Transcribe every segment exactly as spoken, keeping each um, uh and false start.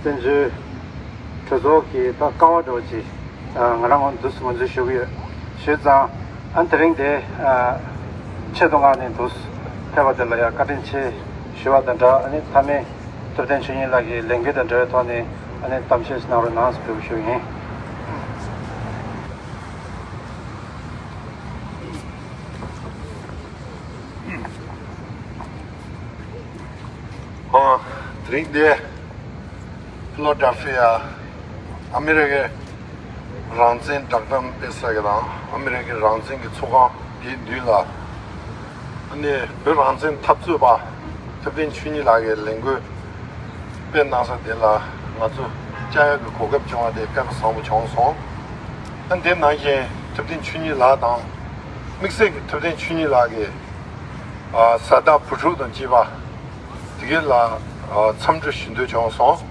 བཙན་བྱོལ་གྲོས་ཚོགས་ཀྱི་ད་ཀ་བ་འདྲ་བོ་ཅིག་ང་རང་ངོས་འདུག་ངོས་འཛིན་ཞུ་གི་ཡོད། ཞུས་ཙང་ཨ་དེ་རིང་དེ་ཆེད་དུ་མངགས་ནས་འདུག་ཕེབས་པ་དེ་ལ་ཡང་བཀའ་དྲིན་ཆེ་ཞུ་བ་དང་སྦྲགས། ཨ་ནི་མཐའ་མའི་ཐུབ་བསྟན་ཆོས་ཉིད་ལགས་ཀྱི་ལས་འགུལ་དང་འབྲེལ་བའི་ཐོག་ནས་ཨ་ནི་གཏམ་བཤད་གནང་རོགས་གནང་ཞེས་ཞུ་ཡིན། ཨ། དེ་རིང་འདི་ཕི་ལོ་ཌེལ་ཕི་ཡ་ཨ་མི་རི་ཀའི་རང་བཙན་བསྒྲགས་གཏམ་སྤེལ་ས་གི་དང་ཨ་མི་རི་ཀའི་རང་བཙན་གྱི་ཚོགས་ཁང་དེའི་མདུན་ལ། ཨ་ནི་བོད་རང་བཙན་འཐབ་རྩོད་པ་ཐུབ་བསྟན་ཆོས་ཉིད་ལགས་ཀྱིས་ལས་འགུལ་སྤེལ་གནང་ས་དེ་ལ་ང་ཚོ་བཅར་ཡག་གི་གོ་སྐབས་བྱུང་བ་དེ་དཔེ་མ་བཟང་པོ་བྱུང་སོང་། ཨ་དེ་ནང་བཞིན་ཐུབ་བསྟན་ཆོས་ཉིད་ལགས་དང་དམིགས་བསལ་གྱི་ཐུབ་བསྟན་ཆོས་ཉིད་ལགས་ཀྱི་ཨ་བཟའ་ཟླ་བུ་ཕྲུག་དང་བཅས་པ་དེ་གའི་ལ་ཨ་འཚམས་འདྲི་ཞུ་འདོད་བྱུང་སོང་།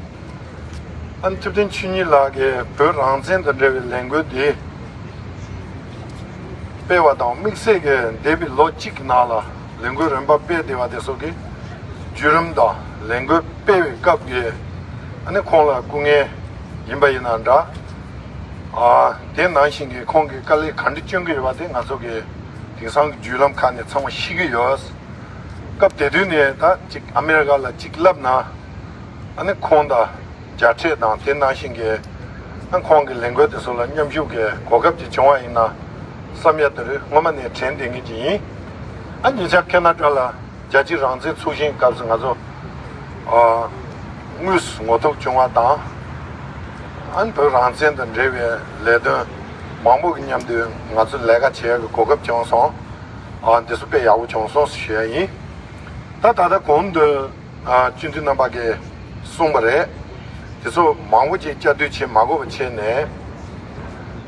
ཨ་ཐུབ་བསྟན་ཆོས་ཉིད་ལགས་ཀྱིས་བོད་རང་བཙན་དང་འབྲེལ་བའི་ལས་འགུལ་འདི་སྤེལ་བ་དང་དམིགས་བསལ་གྱི་འདས་པའི་ལོ་གཅིག་གི་ནང་ལ་ལས་འགུལ་རིམ་པ་སྤེལ་བསྡད་པ་དེ་ཚོ་གི་བརྒྱུད་རིམ་དང་ལས་འགུལ་སྤེལ་བའི་སྐབས་ཀྱི་ཨ་ནི་ཁོང་ལ་སྐུ་ངལ་ཡིན་པ་ཡིན་ན་འདྲ། ཨ་དེ་ནང་བཞིན་གྱི་ཁོང་གིས་དཀའ་ལས་ག་འདྲ་སྤྱོད་ཀྱི་ཡོད་པ་དེ་ང་ཚོ་གི་དེང་སང་གི་བརྒྱུད་ལམ་ཁག་ནས་ཚང་མ་ཤེས་ཀྱི་ཡོད། སྐབས་དེ་དུས་ནས་ད་ཅིག་ཨ་མི་རི་ཀ་ལ་ཅིག་ལབ་ན་ཨ་ནི་ཁོང་དང་མཇལ་འཕྲད་དང་དེ་ནང་བཞིན་གྱི་ཨ་ཁོང་གི་ལས་འགུལ་དེ་ཚོ་ལ་མཉམ་ཞུགས་ཀྱི་གོ་སྐབས་ཅིག་བྱུང་བ་ཡིན་ན་བསམ་ཡ་དེ་རེད། སྔོན་མ་ནས་དྲན་བསྡད་མཁན་ཅིག་ཡིན། ཨ་ཉེ་ཆར་ཁེ་ན་ཌ་ལ་རྒྱལ་སྤྱིའི་རང་བཙན་ཚོགས་ཆེན་སྐབས་སུ་ང་ཚོ་ཨ་དངོས་སུ་ངོ་ཐུག་བྱུང་བ་དང་། ཨ་ནི་བོད་རང་བཙན་དང་འབྲེལ་བའི་ལས་དོན་མང་པོ་གི་མཉམ་དུ་ང་ཚོ་ལས་ཀ་བྱེད་ཡག་གི་གོ་སྐབས་བྱུང་སོང་། ཨ་འདི་ཚོ་དཔེ་ཡག་པོ་བྱུང་སོང་ཞུ་ཡ་ཡིན། ད་ད་ལྟ་གོང་དུ་ཨ་སྤྱི་འཐུས་རྣམ་པ་གིས་གསུངས་པ་རེད། དེ་ཚོ་མང་པོ་ཅིག་བསྐྱར་ཟློས་བྱེད་མ་དགོས་པ་བྱས་ནས།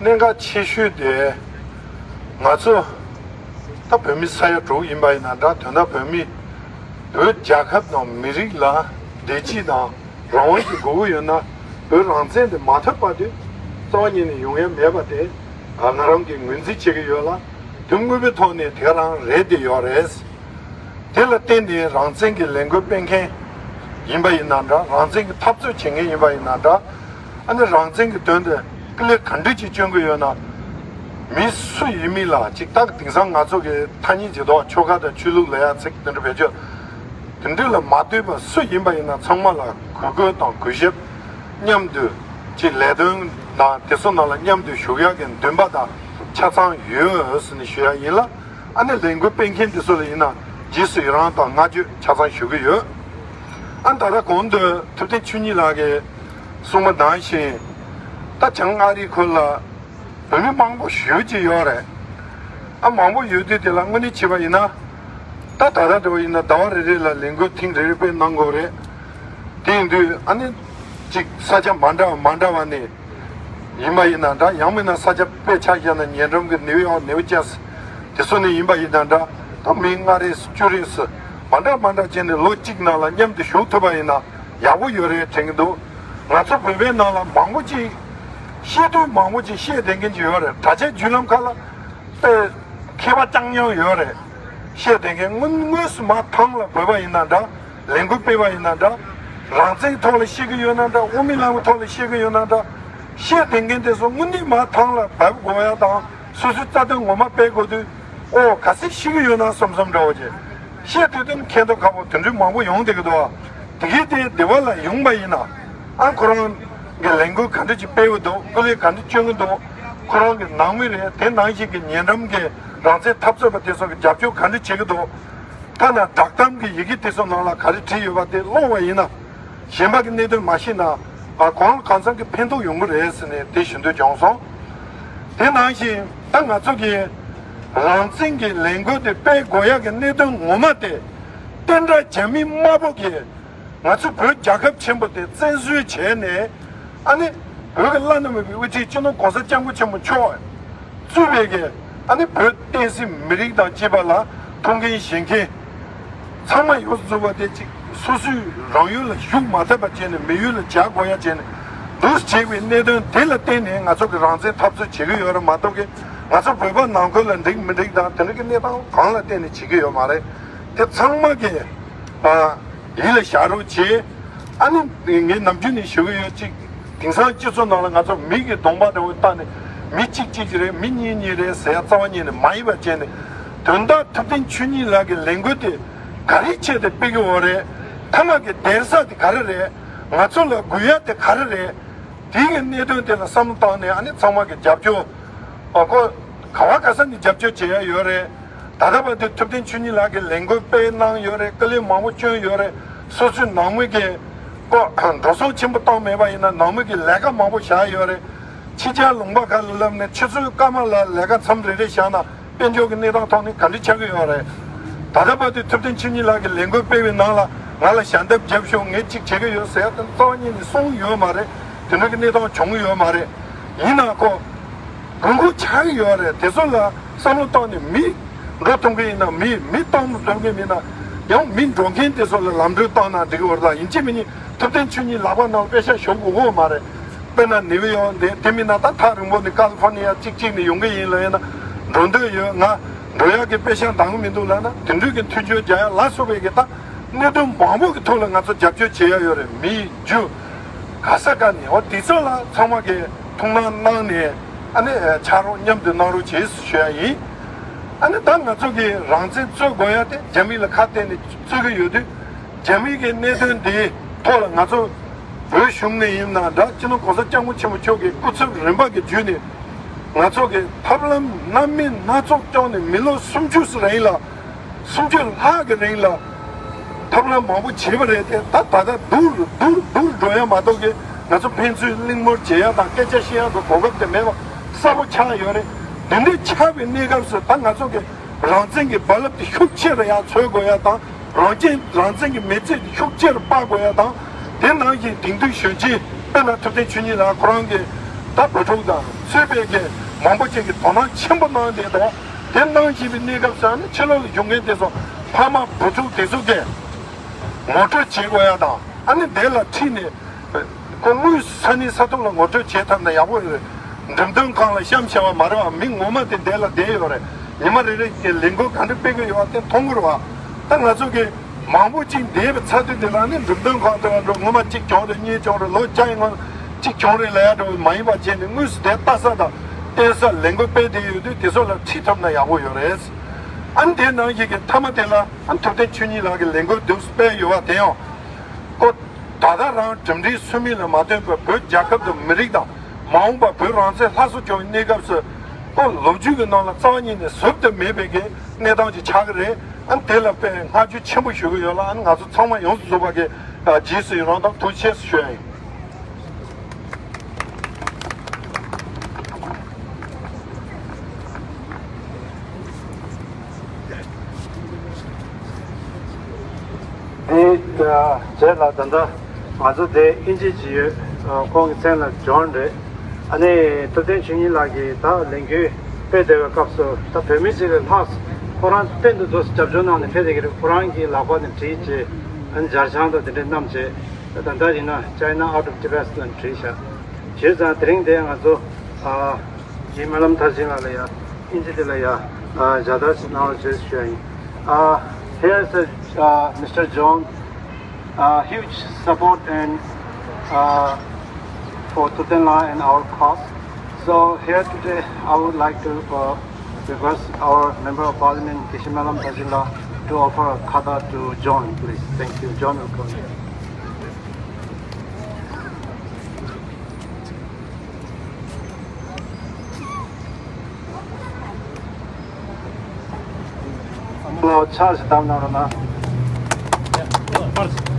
གནད་འགག་ཆེ་ཤོས་དེ་ང་ཚོ་ད་བོད་མི་ས་ཡ་དྲུག་ཡིན་པ་ཡིན་ན་འདྲ། དོན་དག་བོད་མི་བོད་རྒྱལ་ཁབ་དང་མི་རིགས་ལ་བདེ་སྐྱིད་དང་རང་དབང་ཞིག་དགོས་ཀྱི་ཡོད་ན་བོད་རང་བཙན་དེ་མ་ཐོབ་བར་དུ་རྩ་བ་ཉིད་ནས་ཡོང་ཡ་མེད་པ་དེ་ང་རང་གིས་ངོས་འཛིན་བྱེད་ཀྱི་ཡོད་ལ། དོན་དངོས་པོའི་ཐོག་ནས་དེ་ག་རང་རེད་བསྡད་ཡོད་རེད། དེ་ལ་བརྟེན་ནས་རང་བཙན་གྱི་ལས་འགུལ་སྤེལ་མཁན་ཡིན་པ་ཡིན་ན་འདྲ། རང་བཙན་གྱི་འཐབ་རྩོད་བྱེད་མཁན་ཡིན་པ་ཡིན་ན་འདྲ། ཨ་ནི་རང་བཙན་གྱི་དོན་དུ་སྐུ་ལས་ག་འདྲ་ཅིག་སྐྱོན་གྱི་ཡོད་ན། མི་སུ་ཡིན་མིན་ལ་ཅིག་ཏག་དེང་སང་ང་ཚོ་གི་ཐ་སྙད་ཇི་ལྟར་ཆོལ་ཁ་དང་ཆོས་ལུགས་ལ་ཡ་ཚིག་དེ་འདྲ་བེད་སྤྱོད་དེ་འདྲ་ལ་མ་ལྟོས་པ་སུ་ཡིན་པ་ཡིན་ན་ཚང་མ་ལ་གུས་བཀུར་དང་གུས་ཞབས། མཉམ་དུ་ཅིག་ལས་དོན་དང་དེ་ཚོ་ནང་ལ་མཉམ་དུ་ཞུགས་ཡག་གི་འདུན་པ་དང་ཆ་ཚང་ཡོད་ཟེར་ནས་ཞུ་ཡག་ཡིན་ལ། ཨ་ནི་ལས་འགུལ་སྤེལ་མཁན་དེ་ཚོ་ལ་ཡིན་ན་རྗེས་སུ་ཡི་རང་དང་བསྔགས་བརྗོད་ཆ་ཚང་ཞུ་གི་ཡོད། ཨ་ད་ལྟ་གོང་དུ་ཐུབ་བསྟན་ཆོས་ཉིད་ལགས་ཀྱིས་གསུངས་པ་ནང་བཞིན་ད་བྱང་ཨ་རིའི་ཁུལ་ལ་བོད་མི་མང་པོ་ཞེ་པོ་ཅིག་ཡོད་རེད། ཨ་མང་པོ་ཡོད་དུས་དེ་ལ་དངོས་གནས་བྱས་པ་ཡིན་ན་ད་ད་ལྟ་འདྲ་བོ་ཡིན་ན་ཟླ་བ་རེ་རེ་ལ་ལས་འགུལ་ཐེངས་རེ་རེ་སྤེལ་གནང་དགོས་རེད། དེ་ཡིན་དུས་ཨ་ནི་ཅིག་ས་ཆ་མ་འདྲ་བ་མ་འདྲ་བ་ནས། ཡིན་པ་ཡིན་ན་འདྲ། ཡང་མིན་ན་ས་ཆ་དཔེ་ཆ་བཞག་ན་ཉེ་འགྲམ་གྱི་ནིའུ་ཡོག་ནིའུ་ཇར་སི་དེ་ཚོ་ནས་ཡིན་པ་ཡིན་ན་འདྲ། ད་མི་ལྔ་རེ་བཅུ་རེ་སུ་མ་འདྲ་མ་འདྲ་བྱས་ནས་ལོ་གཅིག་ནང་ལ་མཉམ་དུ་ཞུགས་ཐུབ་པ་ཡིན་ན་ཡག་པོ་ཡོད་རེད་དྲན་གྱི་འདུག་ང་ཚོ་བོད་པའི་ནང་ལ་མང་པོ་ཅིག་བཤད་དུས་མང་པོ་ཅིག་བཤད་བསྡད་མཁན་ཅིག་ཡོད་རེད། དྲ་རྒྱའི་བརྒྱུད་ལམ་ཁག་ལ་དཔེ་མཁས་པ་རྐྱང་རྐྱང་ཡོད་རེད། བཤད་བསྡད་མཁན་དངོས་དངོས་སུ་མ་ཐང་ལ་བབས་པ་ཡིན་ན་འདྲ། ལས་འགུལ་སྤེལ་བ་ཡིན་ན་འདྲ། རང་བཙན་ཐོག་ལ་བཤད་ཀྱི་ཡོད་ན་འདྲ། དབུ་མའི་ལམ་གྱི་ཐོག་ལ་བཤད་ཀྱི་ཡོད་ན་འདྲ། བཤད་བསྡད་མཁན་དེ་ཚོ་དངོས་གནས་མ་ཐང་ལ་བབས་དགོས་ཡ་དང་། སོ་སོའི་རྩ་དོན་ངོ་མ་སྤེལ་དགོས་དུས། ཨོ་ག་ཚོད་བཤད་ཀྱི་ཡོད་ན་བསམ་བསམ་འདྲ་བོ་ཅིག་བཤད་དུས་དོན་ཁྱད་མདོག་ཁ་པོ་དེ་འདྲའི་མང་པོ་ཡོང་བསྡད་ཀྱི་འདུག་བ། དེ་གའི་དེ་སྡེ་བ་ལ་ཡོང་པ་ཡིན་ན། ཨ་ཁོ་རང་གི་ལས་འགུལ་ག་འདྲ་ཅིག་སྤེལ་གྱི་འདུག་སྐུ་ལས་ག་འདྲ་སྐྱོན་གྱི་འདུག་ཁོ་རང་གི་ནང་མི་རེད། དེ་ནང་བཞིན་གྱི་ཉེ་འགྲམ་གྱི་རང་བཙན་འཐབ་རྩོད་པ་དེ་ཚོ་གི་རྒྱབ་སྐྱོར་ག་འདྲ་བྱེད་ཀྱི་འདུག་ཐ་ན་བསྒྲགས་གཏམ་གྱི་ཡི་གེ་དེ་ཚོ་ནང་ལ་ག་རེ་བྲིས་ཡོད་པ་དེ་ཀློག་པ་ཡིན་ན། གཞན་པ་གི་གནད་དོན་མ་ཤེས་ན། ཨ་གང་ལ་གང་འཚམ་གྱི་ཕན་ཐོགས་ཡོང་གི་རེད་ཟེར་ནས་དེ་ཞུ་འདོད་བྱུང་སོང་། དེ་ནང་བཞིན་ད་ང་ཚོ་གི་རང་བཙན་གྱི་ལས་འགུལ་དེ་སྤེལ་དགོས་ཡག་གི་གནད་དོན་ངོ་མ་དེ། བསྟན་དགྲ་རྒྱ་མི་དམར་པོ་གིས་ང་ཚོ་བོད་རྒྱལ་ཁབ་ཆེན་པོ་དེ་བཙན་བཟུང་བྱས་ནས། ཨ་ནི་བོད་ཀྱི་བླ་ན་མེད་པའི་དབུ་ཁྲིད་སྤྱི་ནོར་༸གོང་ས་༸སྐྱབས་མགོན་ཆེན་པོ་མཆོག་གཙོས་པའི་གི་ཨ་ནི་བོད་བསྟན་སྲིད་མི་རིགས་དང་བཅས་པ་ལ་ཐུགས་འགན་བཞེས་མཁན་ཚང་མ་ཡོངས་སུ་རྫོགས་པ་དེ་གཅིག་སོ་སོའི་རང་ཡུལ་ལ་བཞུགས་མ་ཐུབ་པ་བྱས་ནས་མི་ཡུལ་ལ་བྱ་དགོས་ཡ་བྱས་ནས་འདུག་བྱེད་པའི་གནད་དོན་དེ་ལ་བརྟེན་ནས་ང་ཚོ་གི་རང་བཙན་འཐབ་རྩོད་བྱེད་ཀྱི་ཡོད་རེད་མ་གཏོགས་གི། ང་ཚོ་བོད་པ་ནང་ཁུལ་ལ་འགྲིག་མི་འགྲིག་དང་དེ་འདྲ་གི་གནས་སྟངས་གང་ལ་བརྟེན་ནས་བྱེད་ཀྱི་ཡོད་མ་རེད། དེ་ཚང་མ་གི་ཨ་ཡིད་ལ་བཞག་རོགས་བྱེད། ཨ་ནི་ངས་ནམ་རྒྱུན་ནས་ཞུ་གི་ཡོད་ཅིག་དེང་སང་སྤྱི་ཚོགས་ནང་ལ་ང་ཚོ་མི་གི་གདོང་པ་འདྲ་བོ་བལྟས་ནས་མི་གཅིག་གཅིག་རེད། མི་གཉིས་གཉིས་རེད་ཟེར་ཡ་རྩ་བ་ཉིད་ནས་མ་ཡིན་པ་བྱས་ནས། དོན་དག་ཐུབ་བསྟན་ཆོས་ཉིད་ལགས་ཀྱི་ལས་འགུལ་དེ་ག་རེ་ཆེད་དུ་སྤེལ་གི་ཡོད་རེད། མཐའ་མ་གི་བསྡད་ས་དེ་ག་རེ་རེད། ང་ཚོ་ལ་དགོས་ཡ་དེ་ག་རེ་རེད། དེའི་གི་གནད་དོན་དེ་ལ་བསམ་བློ་བཏང་ནས། ཨ་ནི་ཚང་མ་གི་རྒྱབ་སྐྱོར། ཨ་ཁོ་ག་བ་ག་ས་ནས་རྒྱབ་སྐྱོར་བྱེད་ཡ་ཡོད་རེད། ད་ལྟ་བར་དུ་ཐུབ་བསྟན་ཆོས་ཉིད་ལགས་ཀྱིས་ལས་འགུལ་སྤེལ་གནང་ཡོད་རེད། དཀའ་ལས་མང་པོ་བསྐྱོན་ཡོད་རེད། སོ་སོའི་ནང་མི་གི་ཁོ་འགྲོ་སོང་ཆེན་པོ་བཏང་མེད་པ་ཡིན་ན། ནང་མི་གི་ལས་ཀ་མང་པོ་བཞག་ཡོད་རེད། ཕྱི་རྒྱལ་ལུང་པ་ཁག་ལ་སླེབས་ནས་ཆུ་ཚོད་སྐར་མ་ལ་ལས་ཀ་མཚམས་རེ་རེ་བཞག་ན། དཔལ་འབྱོར་གྱི་གནས་སྟངས་ཐོག་ནས་ག་འདྲ་ཆགས་ཀྱི་ཡོད་རེད། ད་ལྟ་བར་དུ་ཐུབ་བསྟན་ཆོས་ཉིད་ལགས་ཀྱིས་ལས་འགུལ་སྤེལ་བའི་ནང་ལ་ང་ལ་ཞལ་འདེབས་བརྒྱབ་ཤོག་ངས་གཅིག་བྱེད་ཀྱི་ཡོད་ཟེར་ཡ་དེ་རྩ་བ་ཉིད་ནས་གསུངས་ཡོད་མ་རེད། དེ་འདྲ་གི་གནས་སྟངས་བྱུང་གི་ཡོད་མ་རེད། ཡིན་ན་ཁོ་དགོས་མཁོ་ཆགས་ཀྱི་ཡོད་རེད། དེ་ཚོ་ལ་བསམ་བློ་བཏང་ནས། མི་འགྲོ་ཐུབ་མཁན་ཡིན་ན། མི་མི་གཏོང་ཐུབ་མཁན་མིན་ན་ཡང་། མི་འགྲོ་མཁན་དེ་ཚོ་ལ་ལམ་གྲོན་བཏང་ན་འགྲིག་གི་ཡོད་རེད། ད་ཡིན་གཅིག་མིན་གཉིས་ཐུབ་བསྟན་ཆོས་ཉིད་ལག་པ་ནང་པེ་ཤག་ཞོག་དགོས་ཀྱི་ཡོད་མ་རེད། དཔེར་ན་ནིའུ་ཡོག་འདི། དེ་མིན་ན་ད་ཐག་རིང་པོ་ནས་ཀ་ལི་ཧྥོར་ནི་ཡ་གཅིག་གཅིག་ནས་ཡོང་གི་ཡིན་ལབ་ཡིན་ན། འགྲོ་འདོད་ཡོད། ང་འགྲོ་ཡག་གི་པེ་ཤག་འདང་གི་མི་འདུག་ལབ་ན། དེ་འདྲ་གི་མཐུན་སྦྱོར་རྒྱག་ཡ་ལ་སོགས་པའི་གི་ད་གནད་དོན་མང་པོ་གི་ཐོག་ལ་ང་ཚོ་རྒྱབ་སྐྱོར་བྱེད་ཡ་ཡོད་རེད། མི་རྒྱུ་ག་ས་ག་ནས། འོ་དེ་ཚོ་ལ་ཚང་མ་གི་ཐུགས་སྣང་གནང་ནས། ཨ་ནི་ཕྱག་རོགས་མཉམ་དུ་གནང་རོགས་བྱེད་ཞུ་ཡ་ཡིན། ཨ་ནི་ད་ང་ཚོ་གི་རང་བཙན་རྩོད་དགོས་ཡ་དེ་རྒྱ་མི་ལ་ཁ་གཏད་ནས་རྩོད་གི་ཡོད་དུས། རྒྱ་མི་གི་གནད་དོན་འདིའི་ཐོག་ལ་ང་ཚོ་བོད་གཞུང་ནས་ཡིན་ན་འདྲ། སྤྱི་ནོར་གོང་ས་སྐྱབས་མགོན་ཆེན་པོ་མཆོག་གི་སྐུ་ཚབ་རིམ་པ་གི་བརྒྱུད་ནས། ང་ཚོ་གི་ཐབས་ལམ་སྣ་མིན་སྣ་ཚོགས་བསྐྱངས་ནས། མི་ལོ་སུམ་ཅུ་ཙམ་རིང་ལ། སུམ་ཅུ་ལྷག་གི་རིང་ལ་ཐབས་ལམ་མང་པོ་བྱས་པ་རེད་དེ། ད་ད་ལྟ་སྡུག་སྡུག་སྡུག་འགྲོ་ཡ་མ་གཏོགས་གི། ང་ཚོ་ཕན་ཚུན་གླེང་མོལ་བྱེད་ཡ་དང་སྐད་ཆ་བཤད་ཡ་གི་གོ་སྐབས་དེ་མེད་པ་གསལ་པོ་ཆགས་ཡོད་རེད། དེ་འདྲའི་ཆགས་པའི་གནས་སྐབས་སུ་ད་ང་ཚོ་གི་རང་བཙན་གྱི་རྦ་རླབས་དེ་ཤུགས་ཆེ་རུ་ཡར་འཚོལ་དགོས་ཡ་དང་། རང་བཙན་རང་བཙན་གྱི་མི་ཚེ་དེ་ཤུགས་ཆེ་རུ་སྤར་དགོས་ཡ་དང་། དེ་ནང་བཞིན་དེང་དུས་གཞོན་སྐྱེས། དཔེར་ན་ཐུབ་བསྟན་ཆོས་ཉིད་ལགས་ཁོ་རང་གིས་ད་བུ་ཕྲུག་དང་ཚོས་པའི་གི་མང་པོ་ཅིག་གིས་དོ་སྣང་ཆེན་པོ་གནང་བསྡད་འདུག་དེ་གནང་བཞིན་པའི་གནས་སྐབས་སུ། ཨ་ནི་ཕྱི་ལོགས་ལ་བཞུགས་མཁན་དེ་ཚོ་ཕ་མ་བུ་ཕྲུག་དེ་ཚོ་གིས་ངོ་སྤྲོད་བྱེད་དགོས་ཡ་དང་། ཨ་ནི་དེ་ལ་ཁྲིད་ནས་ཁོ་དངོས་སུ་ས་གནས་ས་ཐོག་ལ་ངོ་སྤྲོད་བྱེད་ཐུབ་ན་ཡག་པོ་རེད། འགྲེམས་སྟོན་ཁང་ལ་གཤམ་བྱས་པ་མ་རེད་པ། མི་ངོ་མ་དེ་འདི་ལ་བསྡད་ཡོད་རེད། ཉི་མ་རེ་རེ་གི་ལས་འགུལ་ག་འདྲ་སྤེལ་གི་ཡོད་པ་དེ་མཐོང་གི་རེད་པ། ད་ང་ཚོ་གི་མང་པོ་ཅིག་འདས་པའི་ཚར་དུས་དེ་ལ་ནི་འགྲེམས་སྟོན་ཁང་དུ་འགྲོ། སྔོན་མ་གཅིག་བྱུང་རེད། གཉིས་བྱུང་རེད། ལོ་བརྒྱ་ཡི་སྔོན་གཅིག་བྱུང་རེད་ལབ་ཡ་འདྲ་བོ་མ་ཡིན་པ་བྱས་ནས། དངོས་སུ་དེ་ལྟ་ས་དང་བསྟན་ས། ལས་འགུལ་སྤེལ་བསྡད་ཡོད་དུས་དེ་ཚོ་ལ་ཁྲིད་ཐུབ་ན་ཡག་པོ་ཡོད་རེད། ཨ་ནི་དེ་ནང་བཞིན་གྱི་མཐའ་མ་དེ་ལ། ཨ་ནི་ཐུབ་བསྟན་ཆོས་ཉིད་ལགས་ཀྱི་ལས་འགུལ་འདུག་སྤེལ་ཡོད་པ་དེ་ཡང་ཁོ་ད་ལྟ་རང་གྲུབ་འབྲས་སོན་མིན་ལ་མ་ལྟོས་པར། བོད་རྒྱལ་ཁབ་དང་མི་རིགས་དང་། མ་འོངས་པ་བོད་རང་བཙན་སླར་གསོ་བྱུང་བའི་གནས་སྐབས་སུ་ཁོ་ལོ་རྒྱུས་ཀྱི་ནང་ལ་རྩ་བ་ཉིད་ནས་བཟོ་ཐབས་མེད་པའི་གི་གནས་སྟངས་ཅིག་ཆགས་ཀྱི་རེད། ཨ་ནི་དེ་ལ་དཔེ་བསྔགས་བརྗོད་ཆེན་པོ་ཞུ་གི་ཡོད་ལ། ཨ་ནི་ང་ཚོ་ཚང་མ་ཡོངས་སུ་རྫོགས་པ་གི་རྗེས་སུ་ཡི་རང་དང་ཐུགས་རྗེ་ཆེ་ཞུ་ཡ་ཡིན། དེའི་རྗེས་ལ་ད་ལྟ་ང་ཚོ་དེ་དབྱིན་ཇི་ཅིག་ཡོད། ཁོང་གི་མཚན་ལ་ཇོན་རེད། ཨ་ནི་ཐུབ་བསྟན་ཆོས་ཉིད་ལགས་ཀྱིས་ད་ལས་འགུལ་སྤེལ་བསྡད་པའི་སྐབས་སུ། ད་བོད་མི་ཅིག་ལས་ལྷག་ཁོ་རང་གཏན་དུ་འདུག་རྒྱབ་སྐྱོར་གནང་ནས་ཕེབས་བསྡད་ཀྱི་རེད། ཁོ་རང་གི་ལག་པ་ནས་བྲིས་བྱས། ཨ་ནི་སྦྱར་བྱང་དང་དེ་འདྲ་བསྣམས་བྱས། ད་ལྟ་ཡིན་ན་China out of Tibet ལབ་བྲིས་བཞག་བྱས་ཙང་དེ་རིང་དེ་ང་ཚོ་ཨ་ཡི་སྨོན་ལམ་མཐར་ཕྱིན་ལགས་ལ་ཡ། དབྱིན་ཇི་དེ་ལ་ཡ། ཨ་ཞལ་ཏ་ཞིག་གནང་རོགས་བྱེད་ཞུ་ཡ་ཡིན། Uh, here's uh, uh, Mister John. Uh, huge support and uh, for Thupten Hla and our cause. So here today, I would like to uh, request our Member of Parliament, Geshe Malam Tajila, to offer a kata to John, please. Thank you. John will come here. ལོ་ཕྱག་ཞིག་བཏབ་གནང་རོགས་གནང་།